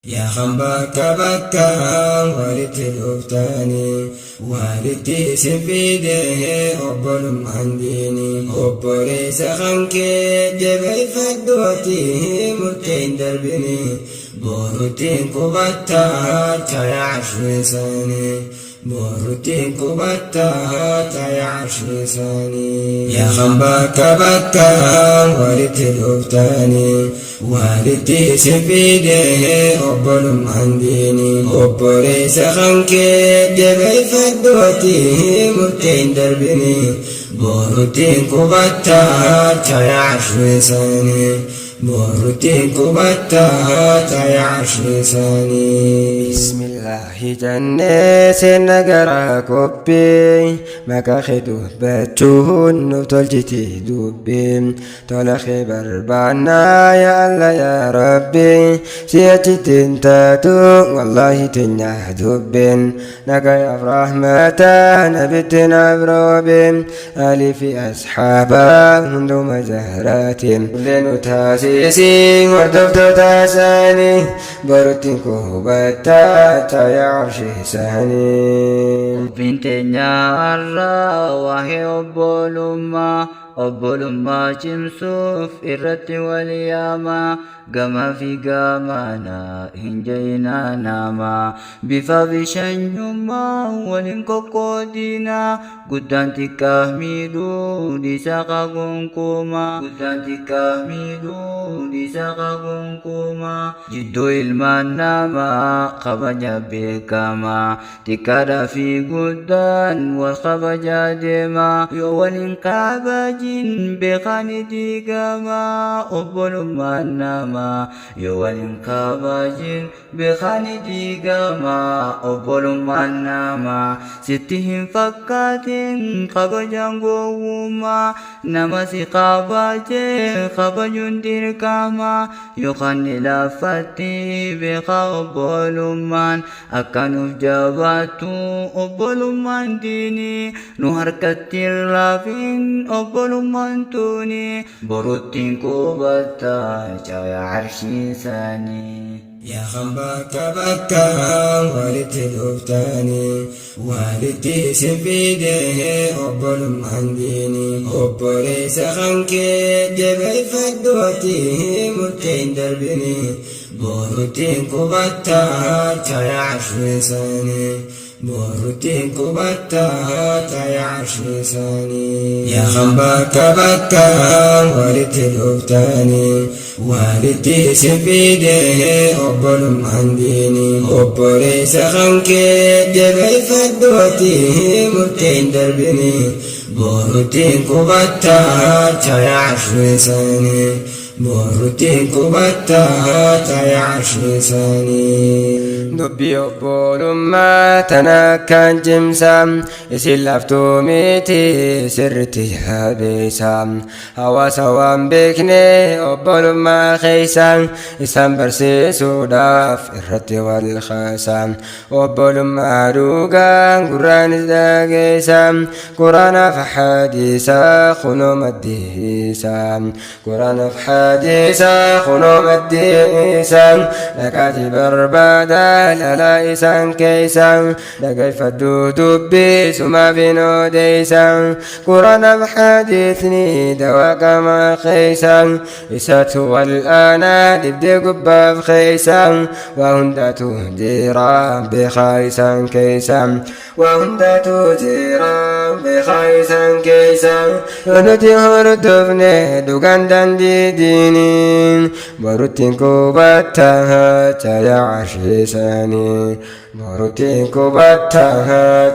Yaa kan bakka bakkaan walitti dhuftanii walitti isin fide obbolummaan diinii obboleessa kan kee jabeeffadhu ati murteen darbinii boruttiin qubattaa tayaa arshiisaanii boruttiin qubattaa tayaa arshiisaanii. Yaa kan bakka bakkaan walitti dhuftanii walitti isin fide obbolummaan diinii obboleessa kan kee jabeeffadhu ati murteen darbinii boruttiin qubattaa tayaa arshiisaanii boruttiin qubattaa tayaa arshiisaanii. Bismillaahi jennee seenna gara qophii maqaa kee dubbachuun nuuf tolchiti dubbii tola kee barbaannaa yaa Allah yaa Rabbi si'achitti hin taatu wallaahi teenya dubbiin nagayaaf rahmata nabitti naaf roobe alii fi asxaaba hunduma jahraatiin nu taasisi hordoftoota isaanii boruttiin qubattaa tayaa arshii isaanii. Qophiin teenya har'aa waa'ee obbolummaa obbolummaa cimsuuf irratti wal yaama gama fi gamana hin jeyna nama bifa fi shanyummaa waliin qoqqoodina guddaan xiqqaa miidhuu dhiisa qagonkuuma guddaan xiqqaa miidhuu dhiisa qagonkuuma jidduu ilmaan namaa kabaja beekama xiqqaadhaa fi guddaan wal kabajaa deema yoo waliin kabajin beekani diigama obbolummaan namaa yoo waliin kabajin beekani diigama obbolummaan namaa sitti hin fakkaatin kabajaan gowwummaa nama si kabajee kabajuun dirqama yookaan ni laaffatti beeka obbolummaan akka nuuf jabaattu obbolummaan diinii nu harkatti hin laafin obbolummaan tuuni boruttiin qubattaa caayaa arshiisaanii. Yaa kan bakka bakkaan walitti dhuftanii walitti isin fide obbolummaan diinii obboleessa kan kee jabeeffadhu ati murteen darbinii boruttiin qubattaa tayaa arshiisaanii boruttiin qubattaa tayaa arshiisaanii. Yaa kan bakka bakkaan walitti dhuftanii walitti isin fide obbolummaan diinii obboleessa kan kee jabeeffadhu ati murteen darbinii boruttiin qubattaa tayaa arshiisaanii boruttiin qubattaa tayaa arshiisaanii. Dubbii obbolummaa tana akkaan cimsa isin laftuu miti sirritti jabeessa hawaasa waan beekne obbolummaa keessa isaan barsiisuudhaaf irratti wal kaasa obbolummaa dhugaan gurraanis dhageessa quraanaaf hadiisa kunoo maddiisa quraanaaf hadiisa kunoo maddiisa dhaqaati barbaada lalaa isaan keessa dhaggeeffadhu dubbii sumaaf hin odeessa quraanaaf hadiisni dawaa qaama keessa isatu wal'aanaa dhibdee gubbaaf keessa waa hundatu jira beekaa isaan keessa waa hundatu jira beekaa isaan keessa yoo nuti hordofne dhugaan daandii diinii boruttiin qubattaa caayaa arshiisaanii boruttiin qubattaa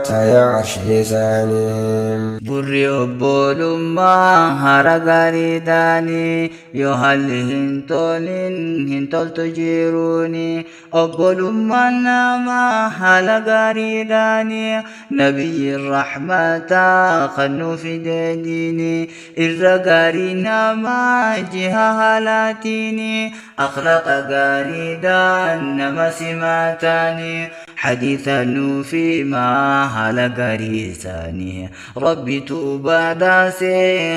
caayaa arshiisaanii. Burri obbolummaa hara gaariidhaani yoo haalli hin tolin hin toltu jiruuni obbolummaan namaa haala gaariidhaani nabiyyi rahmataa kan nuu fide diini irra gaarii namaa jiha haalaatiini akhlaqa gaariidhaan nama simataani. Hadiisa nuuf himaa haala gaarii isaanii. Rabbitu badhaase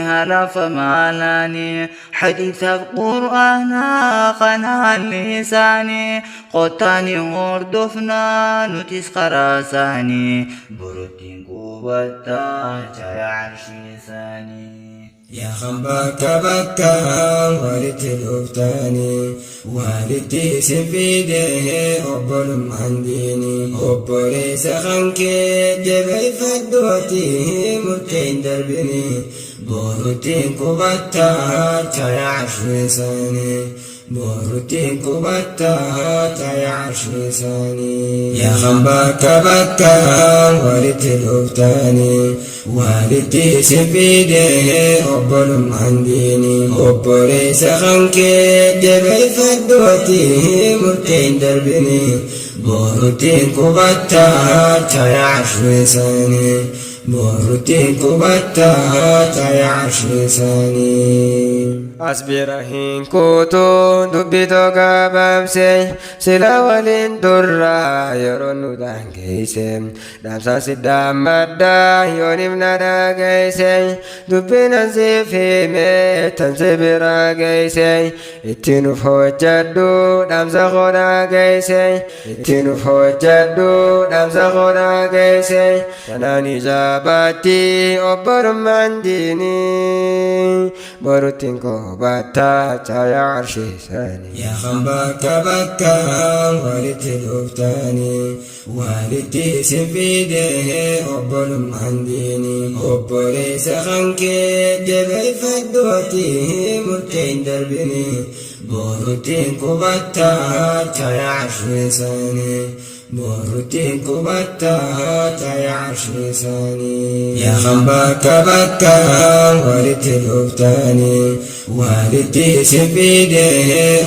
haala famaalaanii. Hadiisaaf Qur'aana kana haalli isaanii. Kottaa ni hordofnaa nutis karaa isaanii. Boruttiin qubattaa jala arshii isaanii. Yaa kan bakka bakka walitti dhuftanii, walitti isin fide obbolummaan diinii. Obboleessa kan kee jabeeffadhu ati, murtee hin darbini, boruttiin qubattaa jala arshii isaanii. Boruttiin qubattaa jala arshii isaanii. Yaa kan bakka bakka walitti dhuftanii, walitti isin fide obbolummaan diinii. Obboleessa kan kee jabeeffadhu ati, murtee hin darbini, boruttiin qubattaa jala arshii isaanii. Boruttiin qubattaa jala arshii isaanii. As bira hin kutu, dubbii tokko gabaabse, sila waliin turra yeroo nu daangeesse. Dhaamsa si dhaammadha yoon himna dhageesse, dubbiin an siif hime tan si bira geesse. Itti nuuf hojjedhu, dhaamsa koo dhageesse. Itti nuuf hojjedhu, dhaamsa koo dhageesse. Tanaan ijaabatti obbolummaan diinii, boruttiin qubattaa caayaa arshii isaanii. Yaa kan bakka bakka walitti dhuftanii, walitti isin fide obbolummaan diinii. Obboleessa kan kee jabeeffadhu ati, murtee hin darbini, boruttiin qubattaa jala arshii isaanii. Boruttiin qubattaa jala arshii isaanii. Yaa kan bakka bakka walitti dhuftanii, walitti isin fide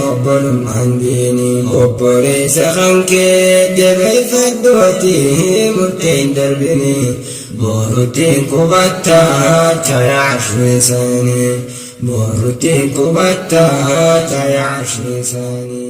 obbolummaan diinii. Obboleessa kan kee jabeeffadhu ati, murtee hin darbini, boruttiin qubattaa jala arshii isaanii. Boruttiin qubattaa jala arshii isaanii.